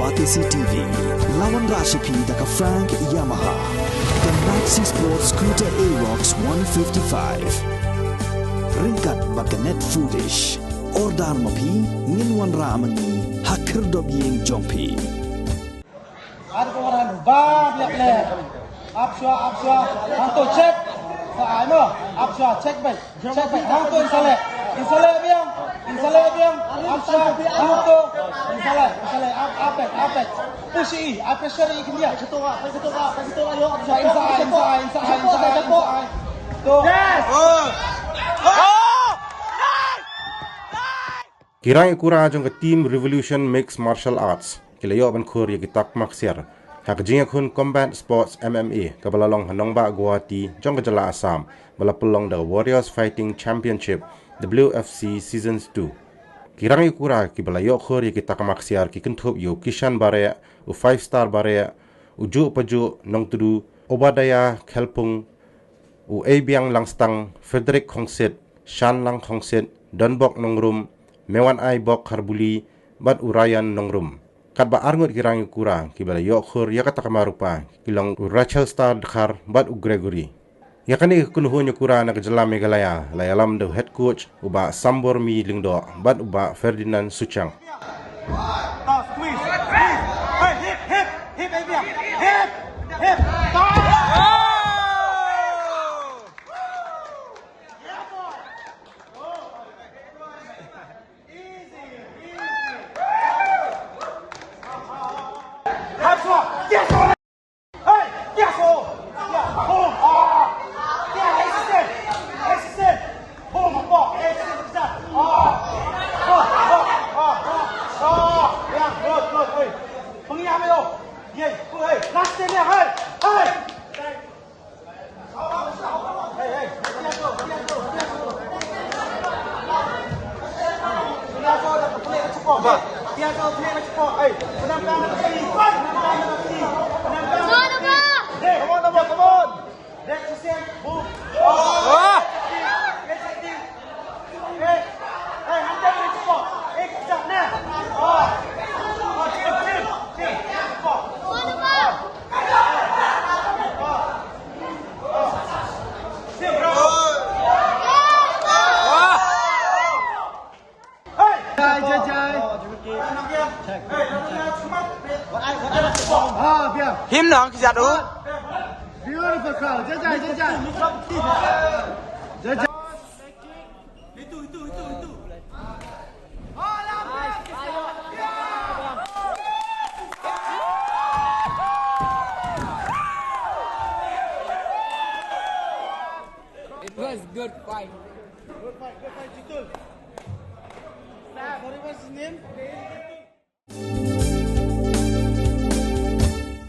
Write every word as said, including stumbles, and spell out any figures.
Batesi T V, la wanrah sha phi da ka Frank Yamaha, ka Maxi Sport Scooter Aerox one fifty-five. Ryngkat bad ka Net Foodish. Order ma phi, ngin wanrah ma ngi ha khyrdop ïing jong phi. Ar ko ran ba biak le. Ap shwa, ap shwa. Hangto check. Sa ai mo. Ap shwa, check bai. Check bai. Hangto insale. Insale biang. Insale biang. Ap shwa. Hangto. Insale. Insale. Ap, ap bai. Ap bai. Push i. Ap pressure i kindia. Check to ka. Check to ka. Check to ka. Yo, ap shwa. Inside, inside, inside, inside, inside. To. Yes. Ki rang ïa kura jong ka Team Revolution Mixed Martial Arts ki la ïoh ban khur ïa ki takma ksiar ha ka jingïakhun Combat Sports M M A kaba la long ha nongbah Guwahati jong ka jylla Assam, ba la pynlong da ka Warriors Fighting Championship, W F C Seasons two. Ki rang ïa kura kiba la ïoh khur ïa ki takma ksiar ki kynthup ïa u Kishan Bareh, u Five Star Bareh, u Juh Pajuh Nongtdu, Obadiah Khelpung, u Abiang Langstang, Frederick Khongsit, Shanlang Khongsit, Donbok Nongrum, Mewan Ai Bok Kharbuli, bad u Ryan Nongrum. Katba arngut ki rang ïa kura kiba la ïoh khur ïa ka takma rupa ki long u Rachel Star Dkhar bad u Gregory. Ïa kane ka kynhun ïa kura na ka jylla Meghalaya la ïalam da u head coach u Bah Sambormi Lyngdoh bad u Bah Ferdinand Suchang. Now squeeze, squeeze. Hey, hip, hip, hip, Abiang. Hip, hip. Stop. Easy, easy. High squat. Yes, sir. Hey, yes, sir. Yeah, boom. Ah. Yeah, exercise. Exercise. Boom, boom. Exercise. Ah. Ah, ah, ah, ah. Ah. Yeah, good, good. Hey. Pengiyam yo. Yeah, hey. Last thing, yeah, hey. Hey. Him nang ki jadu. Beautiful crowd. Jai jai, jai jai. Jai jai. It was good fight. Good fight, good fight, Jitul. Sorry, what's his name?